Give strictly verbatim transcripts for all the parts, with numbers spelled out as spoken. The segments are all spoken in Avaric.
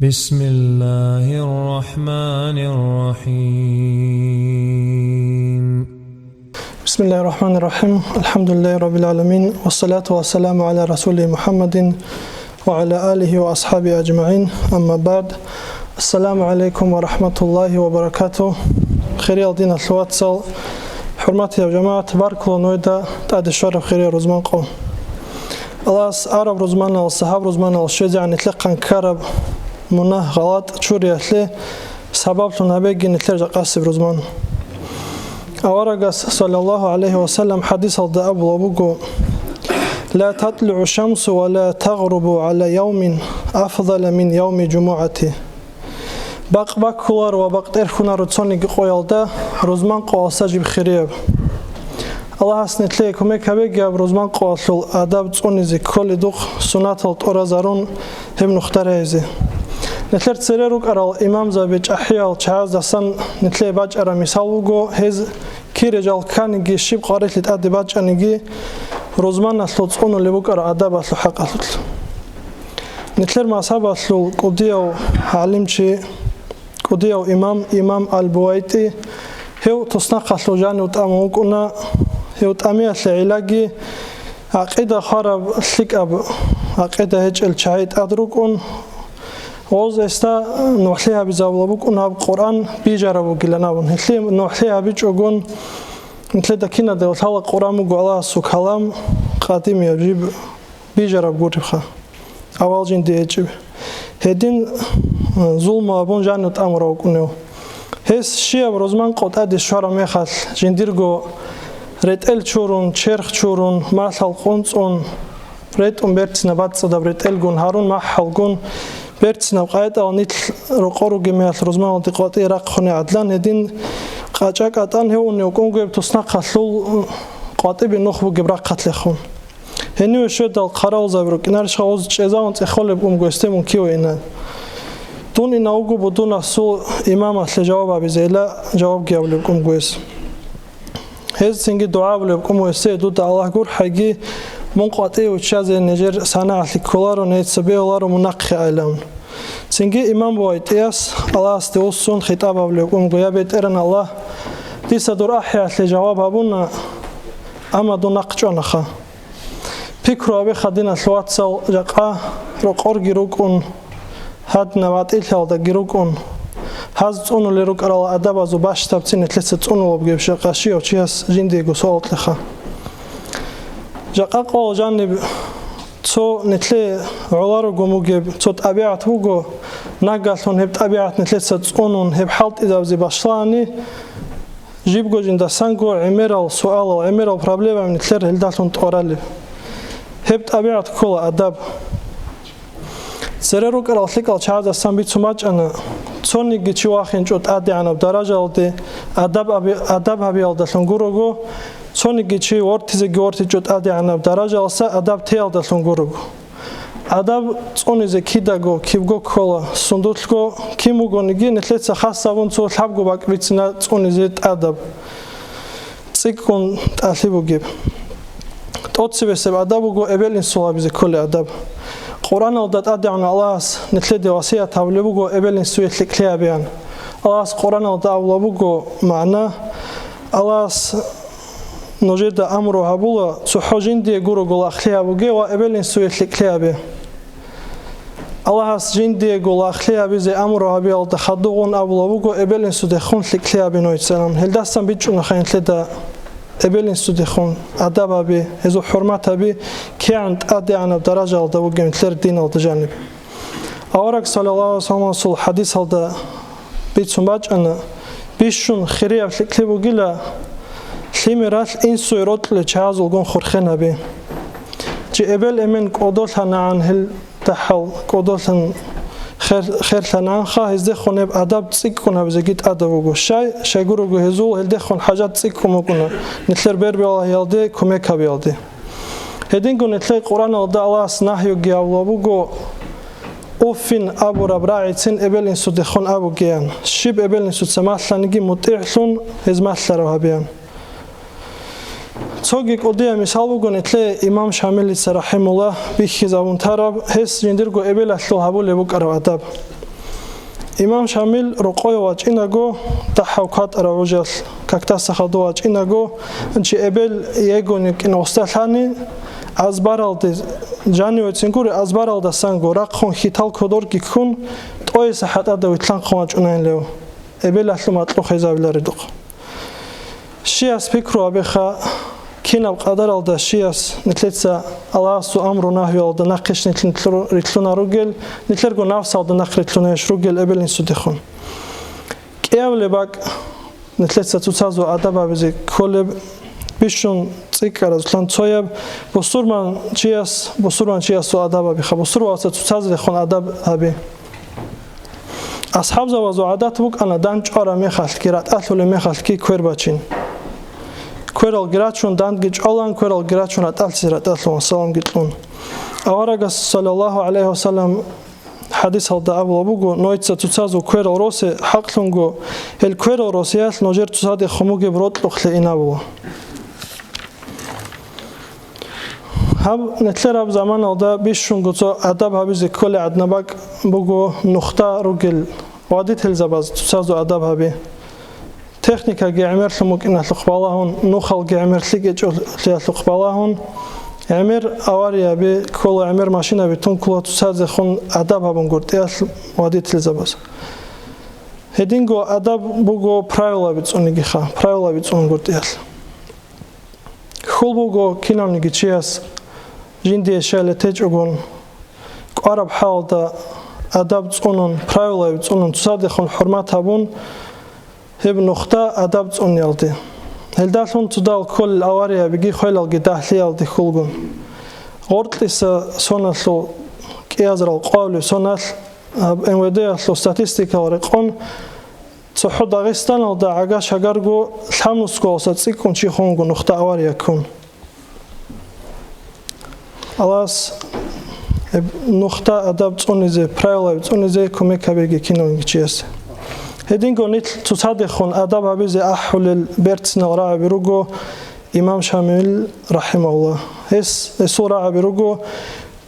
بسم الله الرحمن الرحيم. بسم الله الرحمن الرحيم. الحمد لله رب العالمين. والصلاة والسلام على رسوله محمد وعلى آله وأصحابه أجمعين. أما بعد. السلام عليكم ورحمة الله وبركاته. Хириял диналъул вацал, хӀурматиял жамагӀат, баркула нужеда тӀаде щвараб хириял рузман къо. Аллагьас араб рузманалъ, гьаб рузманалъ щвезегӀан нилъехъан ккараб мунагь, гъалатӀ чуриялъе сабаблъун гьабеги нилъер жакъасеб рузман. Аварагас, саллаллагьу гӀалайгьи ва саллам, хӀадисалда абулаб буго: «لا تطلع الشمس ولا تغرب على يوم أفضل من يوم الجمعة». Бакъ баккуларо ва бакъ тӀерхьунаро цониги къоялда рузман къоялдаса жиб хирияб. Аллагьас нилъее кумек гьабеги гьаб рузман къоялъул адаб цӀунизе кколедухъ суннатал тӀуразарун гьеб нухда регӀизе. Нилъер цере рукӀарал имамзаби чӀахӀиял чагӀаздасан нилъее бачӀараб мисал буго, гьез кире жал кканиги, щиб къварилъи тӀаде бачӀаниги, рузманалъул цӀунулеб букӀараб адабалъул хӀакъалъулъ. Нилъер мазгьабалъул кӀудияв гӀалимчи, кӀудияв имам, имам Аль-БувайтӀи, гьев туснахъалъув жанив тӀамун вукӀуна. Гьев тӀамиялъе гӀиллаги, гӀакъида хвараб лъикӀаб гӀакъида гьечӀел чагӀи тӀад рукӀун, гъоз гьесда нугӀлъи гьабизабула букӀун гьаб Къуръан бижараб бугилан абун. Гьелъие нугӀлъи гьабичӀогун, нилъеда киназдаго лъала Къуръан буго Аллагьасул калам, къадимияб жиб бижараб гуребха, авал жинди гьечӀеб. Гьедин, э, зулму абун жанив тӀамурав вукӀунев. Гьес щияб рузман къо тӀаде щвараб мехалъ, жиндирго ретӀел чурун, черх чурун, малъал къунцӀун, ретӀун берцинаб бацӀцӀадаб ретӀелгун гьарун, махӀалгун, берцинаб къайдал нилъ рокъор ругеб мехалъ рузманалде къватӀие рахъуне гӀадлан, гьедин къачӀа-кӀатӀан гьев унев вукӀунго гьеб туснахъалъул къватӀибе нух бугеб рахъалъехун. Гьениве щведал хъаравулзаби рукӀинарищха гъоз чӀезавун цӀехолеб кӀумго гьесде мункиве ина. Дун инавго будун расул имамалъе жаваб гьабизейила жавабги гьабулеб кӀумго гьес. Гьез цинги дугӀа гьабулеб кӀумго гьесде: «Дуда Аллагь гурхӀайги, мун къватӀиве виччазе нижер санагӀалъи кколаро, нижеца бегьуларо мун нахъе айилан». Цинги имам БувайтӀияс Аллагьасде вуссун хитӀаб гьабулеб кӀумго: «Я БетӀергьан Аллагь, дица дур ахӀиялъе жаваб гьабуна, амма дун нахъ чӀванаха». Пикру гьабеха, диналъул вацал, жакъа рокъорги рукӀун, гьадинаб гӀатӀилъиялдаги рукӀун, гьаз цӀунулел рукӀарал адабазул бащдабцин нилъеца цӀунулеб бугеб жакъа щивав чияс жиндиего суал кьеха. Жакъа къоялъ жаниб цо нилъее гӀоларого мугеб цо тӀабигӀат буго, нагагьлъун гьеб тӀабигӀат нилъеца цӀунун, гьеб хӀалтӀизабизе башлагьани, жибго жиндасанго гӀемерал суалал, гӀемерал проблемаби нилъер гьелдалъун тӀоралеб. Гьеб тӀабигӀат ккола адаб. Цере рукӀарал лъикӀал чагӀаздасан бицун бачӀана, цониги чи вахинчӀо тӀадегӀанаб даражаялде, адаб аби-, адаб гьабиялдалъун гурого, цониги чи вортизеги вортичӀо тӀадегӀанаб даражаялдаса адаб теялдалъун гурого. Адаб цӀунизе кидаго кибго ккола, сундулъго кин бугониги, нилъеца хас гьабун цо лъабго бакӀ бицина цӀунизе тӀадаб, цӀикӀкӀун тӀалъи бугеб. ТӀоцебесеб адаб буго эбел-инсул гьабизе кколеб адаб. Къуръаналда ТӀадегӀан Аллагьас нилъеде васият гьабулеб буго эбел-инсуе лъикӀлъи гьабеян. Аллагьас Къуръаналда абулеб буго магӀна: «Аллагьас нужеда амру гьабула, цохӀо жиндие гурого лагълъи гьабуге ва эбел-инсуе лъикӀлъи гьабе». Аллагьас жиндиего лагълъи гьабизе амру гьабиялда хадуб гъун абулеб буго эбел-инсудехун лъикӀлъи гьабе нужецаан. Гьелдасан бичӀчӀунаха нилъеда эбел-инсудехун адаб гьаби, гьезул хӀурмат гьаби, кигӀан тӀадегӀанаб даражаялда бугеб нилъер диналда жаниб. Авараг саллаллагьу гӀалайгьи вассалламасул хӀадисалда бицун бачӀана, бищун хирияб лъикӀлъи бугила, лъимералъ инсуе рокьулел чагӀазулгун хурхен гьаби. Чи эбел-эмен кӀодолъанагӀан, гьел дагьал кӀодолъан хер-, херлъанагӀанха, гьездехун гьеб адаб цӀикӀкӀун гьабизеги тӀадаб буго. Щай, щайгурого гьезул гьелдехун хӀажат цӀикӀкӀун букӀуна нилъер бербалагьиялде кумек гьабиялде. Гьединго нилъее Къуръаналда Аллагьас нагьюги гьабулеб буго, уффин абураб рагӀицин эбел-инсудехун абугеян, щиб эбел-инсуца малъаниги мутӀигӀлъун гьез малъараб гьабеян. Цоги кӀудияб мисал буго нилъее имам Шамилица, рахӀимуллагь, бихьизабун тараб, гьес жиндирго эбелалъул гьабулеб букӀараб адаб. Имам Шамил рокъове вачӀинаго, дагьав кватӀарав гӀужалъ какдаса хадув вачӀинаго, чи эбел йигони кӀин гъосда лъани, азбаралде, жанивецин гури, азбаралдасанго рахъун хьитал кодорги ккун, тӀоиса хӀатӀада вилълъанхъун вачӀунайин лев, эбелалъул макьу хвезабиларедухъ. Щияс пикру гьабеха, кинаб къадаралда щияс нилъеца Аллагьасул амру-нагьиялда нахъищ нилъ-, нилъ-, рилълъуна ругел, нилъерго нафсалда нахъ рилълъунейищ ругел эбел-инсудехун. КӀиабилеб бакӀ нилъеца цоцазул адаб гьабизе кколеб, бищун цӀикӀкӀаразулъан цояб, бусурман чияс, бусурман чиясул адаб гьабиха, бусурбабаца цоцазехун адаб гьаби. АсхӀабзабазул гӀадат букӀана дандчӀвараб мехалъги, ратӀалъулеб мехалъги квер бачин. Квералги рачун, дандги чӀвалан, квералги рачун, ратӀалъизе ратӀалъун, саламги кьун. Аварагас, саллаллагьу гӀалайгьи вассалам, хӀадисалда абула буго: «Нойца цоцазул кверал росе хӀакълъунго, гьел кверал росиялъ нужер цоцадехун бугеб рокьухълъи инабула». Гьаб нилъер гьаб заманалда бищунго цо адаб гьабизе кколеб гӀадин бакӀ буго нухда ругел водительзабаз цоцазул адаб гьаби. Техникаги гӀемерлъун букӀиналъухъ балагьун, нухалги гӀемерлъи кӀечӀолъиялъухъ балагьун, гӀемер аварияби ккола, гӀемер машинаби тункула цоцазехун адаб гьабунгутӀиялъ водительзабаз. Гьединго адаб буго правилаби цӀунигиха, правилаби цӀунгутӀиялъ. Хьул буго кинавниги чияс жиндие щайилан течӀогон, кӀвараб хӀалалда адаб цӀунун, правилаби цӀунун, цоцадехун хӀурмат гьабун, гьеб нухда адаб цӀуниялде. Гьелдалъун цодал кколел авариябиги хвелалги дагьлъиялде хьулгун. Гъоркьиса соналъул кӀиазарал къвалев соналъ, гьаб М В Д-ялъул статистикаялда рекъон, цохӀо Дагъистаналда гӀага-шагарго лъабнусгоялдаса цӀикӀкӀун чи хунго нухда авария ккун. Аллагьас гьеб нухда адаб цӀунизе, правилаби цӀунизе кумек гьабеги кинавниги чиясе. Гьединго нилъ цоцадехун адаб гьабизе ахӀулел берцинал рагӀаби руго имам Шамил, рахӀимагьуллагь. Гьес, гьесул рагӀаби руго: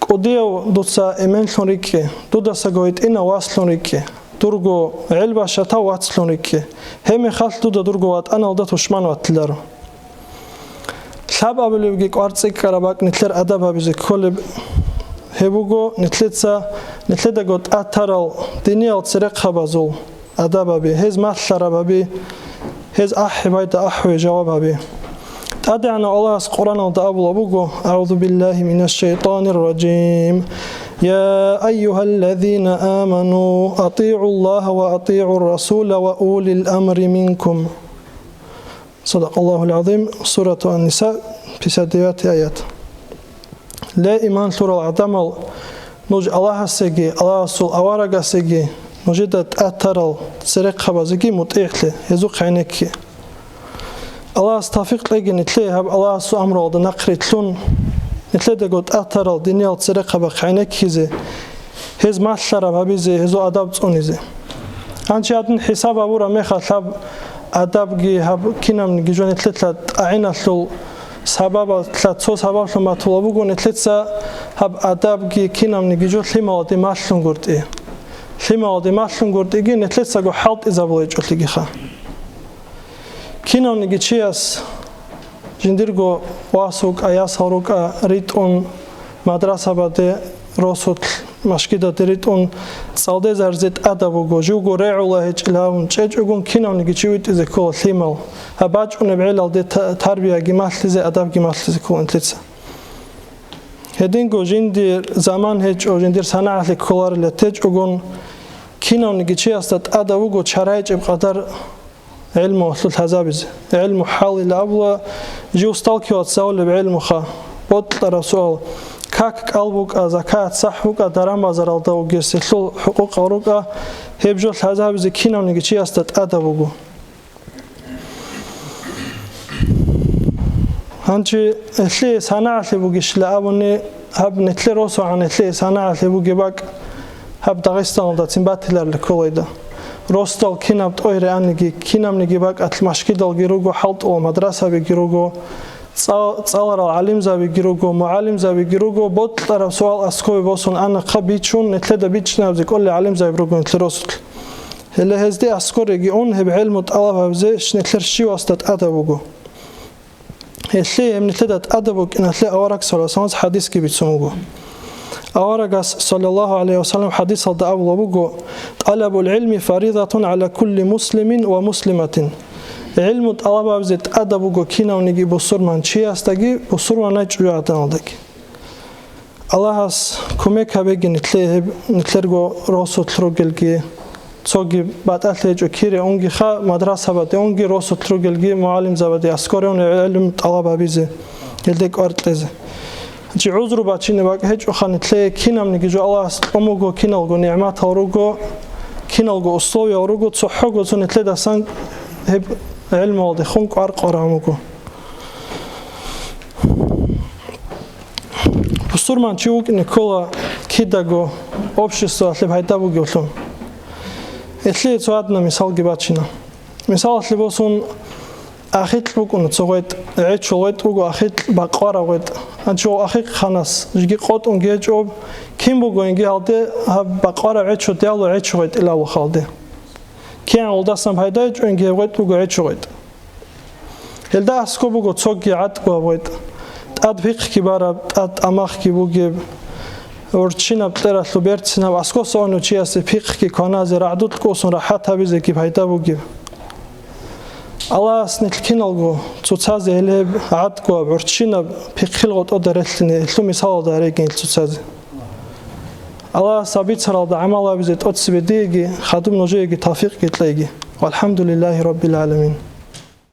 «КӀудияв дуца эменлъун рикӀкӀе, дудасаго гьитӀинав васлъун рикӀкӀе, дурго гӀел бащатав вацлъун рикӀкӀе, гьеб мехалъ дуда дурго ватӀаналда тушман ватиларо». Лъабабилебги кӀвар цӀикӀкӀараб бакӀ нилъер адаб гьабизе кколеб гьеб буго, нилъеца, нилъедаго тӀад тарал диниял церехъабазул адабаби, гьез малъарабаби, гьез ахӀи байда ахӀуе жаваб гьаби. ТӀадегӀанав Аллагьас Къуръаналда абула буго: «أعوذ بالله من الشيطان الرجيم. يا أيها الذين آمنوا أطيعوا الله وأطيعوا الرسول وأولي الأمر منكم». صدق الله العظيم. Сурату Ан-Ниса, пятьдесят девятый аят. Ле, иман лъурал гӀадамал, нуж Аллагьасеги, Аллагьасул аварагасеги, нужеда тӀад тарал церехъабазеги мутӀигӀлъе, гьезухъ гӀенекке. Аллагьас тавфикъ кьеги нилъее гьаб Аллагьасул амруялда нахърилълъун, нилъедаго тӀад тарал диниял церехъабахъ гӀенеккизе, гьез малъараб гьабизе, гьезул адаб цӀунизе. Гьанже гьадин хӀисаб гьабураб мехалъ гьаб адабги гьаб кинабниги жо нилъеца тӀагӀиналъул сабабалъа цо сабаблъун батула буго, нилъеца гьаб адабги кинабниги жо лъималаде малъунгутӀи. Лъималаде малъунгутӀиги нилъецаго хӀалтӀизабулеб гьечӀолъигиха. Кинавниги чияс жиндирго вас вукӀа, ясал рукӀа ритӀун, мадрасабаде, росулъ, машгидаде ритӀун, цӀалде зарзе тӀадаб буго, живго регӀула гьечӀила абун чӀечӀогун, кинавниги чи витӀизе ккола лъимал. Гьаб бачӀунеб гӀелалде та-, тарбияги малъизе, адабги малъизе ккола нилъеца. Гьединго жиндир заман гьечӀо, жиндир санагӀалъи кколарила течӀогун, кинавниги чиясда тӀадаб буго чарайчӀеб къадар гӀилмуялъул лъазабизе. ГӀилму хӀалил абула, жив сталкиваться гьавулеб гӀилмуха. Бокьараб суал: как кӀал букӀа, закат сахӀ букӀа, даран-базаралда вугес гьелъул хӀукъукъал рукӀа, гьеб жо лъазабизе кинавниги чиясда тӀадаб буго. Гьанже гьелъие санагӀалъи бугищила абуни, гьаб нилъер росогӀан гьелъие санагӀалъи бугеб бакӀ гьаб Дагъистаналдацин батиларила кколайда. Росдал кинаб тӀогьире аниги, кинабниги бакӀалъ машгидалги руго, хӀалтӀула мадрасабиги руго, цӀа-, цӀаларал гӀалимзабиги руго, мугӀалимзабиги руго, бокьараб суал аскобе босун анахъа бичун, нилъеда бичӀчӀинабизе кӀолел гӀалимзаби руго нилъер росулъ. Гьеле гьезде аскӀореги ун гьеб гӀелму тӀалаб гьабизе нилъер щивасда тӀадаб буго. Гьелъие гьеб нилъеда тӀадаб букӀиналъе авараг саллаллагьу гӀалайгьи вассалам хӀадисги бицун буго. Аварагас саллаллагьу гӀалайгьи вассалам хӀадисалда абулаб буго: «ТӀалабул гӀилми фаридатун гӀала кулли муслимин ва муслиматин». ГӀилму тӀалаб гьабизе тӀадаб буго кинавниги бусурманчиясдаги, бусурманай чӀужугӀаданалдаги. Аллагьас кумек гьабеги нилъее гьеб, нилъерго росулъ ругелги, цоги батӀалъи гьечӀо, кире унгиха, мадрасабаде унги, росулъ ругелги мугӀалимзабаде аскӀоре ун гӀелму тӀалаб гьабизе, гьелде кӀвар кьезе. Чи гӀузру бачине бакӀ гьечӀоха нилъее, кинабниги жо Аллагьас кьун буго, киналго нигӀматал руго, киналго условиял руго, цохӀого цо нилъедасан гьеб гӀелмуялдехун кӀвар къваран буго. Бусурман чи вукӀине ккола кидаго обществоялъе пайда бугевлъун. Гьелъие цо гьадна мисалги бачина. Мисалалъе босун, ахикь букӀуна цо гъветӀ, гӀечо гъветӀ буго, ахикь бакъвараб гъветӀ. Гьанчо ахикь ханас жиги къотӀунги гьечӀоб, кин бугоинги гьалде гьаб бакъвараб гӀечо дияло гӀечо гъветӀилавухъалде. КигӀан гъолдасан пайда гьечӀоинги гьеб гъветӀ буго гӀечо гъветӀ. Гьелда аскӀоб буго цоги гӀатӀго гьаб гъветӀ, тӀад пихъги бараб, тӀад тӀамахги бугеб, урччинаб кьералъуб берцинаб, аскӀоса ону чиясе пихъги кваназе, рагӀдулъ кӀусун рахӀат гьабизеги пайда бугеб. Аллагьас нилъ киналго цоцазе гьелеб гӀатӀго гьаб, урччинаб пихъил гъотӀода релълъине, гьелъул мисалалда гьарегин цоцазе. Аллагьас гьаб бицаралда гӀамал гьабизе тӀоцебе диеги, хадуб нужееги тавфикъги кьеги. ВалхӀамдулиллагьи раббил гӀаламин.